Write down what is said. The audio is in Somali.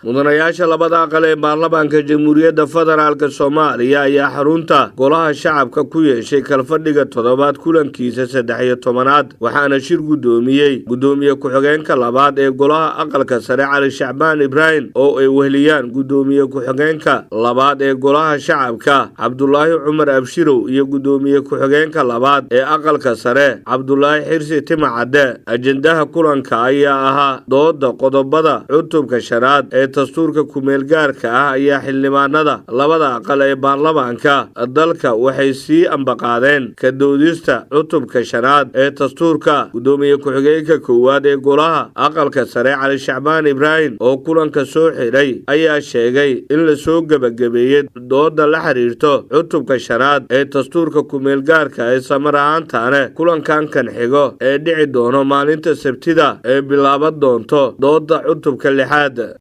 Mudanayaasha labada aqal ee baarlamaanka Jamhuuriyadda Federaalka Soomaaliya ayaa xarunta Golaha Shacabka ku yeeshay kalfadhiga toddobaad kulankiisa 13aad, waxaana shir guddoomiyey guddoomiye ku-xigeenka labaad ee Golaha Aqalka Sare, Cali Shacbaan Ibraahim, oo ay weheliyaan guddoomiye ku-xigeenka labaad ee Golaha Shacabka, Cabdulaahi Cumar Abshirow, iyo guddoomiye ku-xigeenka labaad ee Aqalka Sare, Cabdulaahi Xirsi Timacadde. Ajendaha kulanka ayaa ahaa dooda qodobada cutubka shanaad ee dastuurka kumeelgaarka ah. Ayaa xildhibaanada labada aqal ee baarlamaanka dalka waxay sii ambaqaadeen ka doodista cutubka shanaad ee dastuurka. Guddoomiye ku-xigeenka koowaad ee Golaha Aqalka Sare, Cali Shacbaan Ibraahim, oo kulanka soo xidhay ayaa sheegay in lasoo gebagabeeyey dooda la xiriirto cutubka shanaad ee dastuurka kumeelgaarka ee samar ahaantaane kulankan kan xigo ee dhici doono maalinta Sabtida ee bilaaban doonto dooda cutubka lixaad.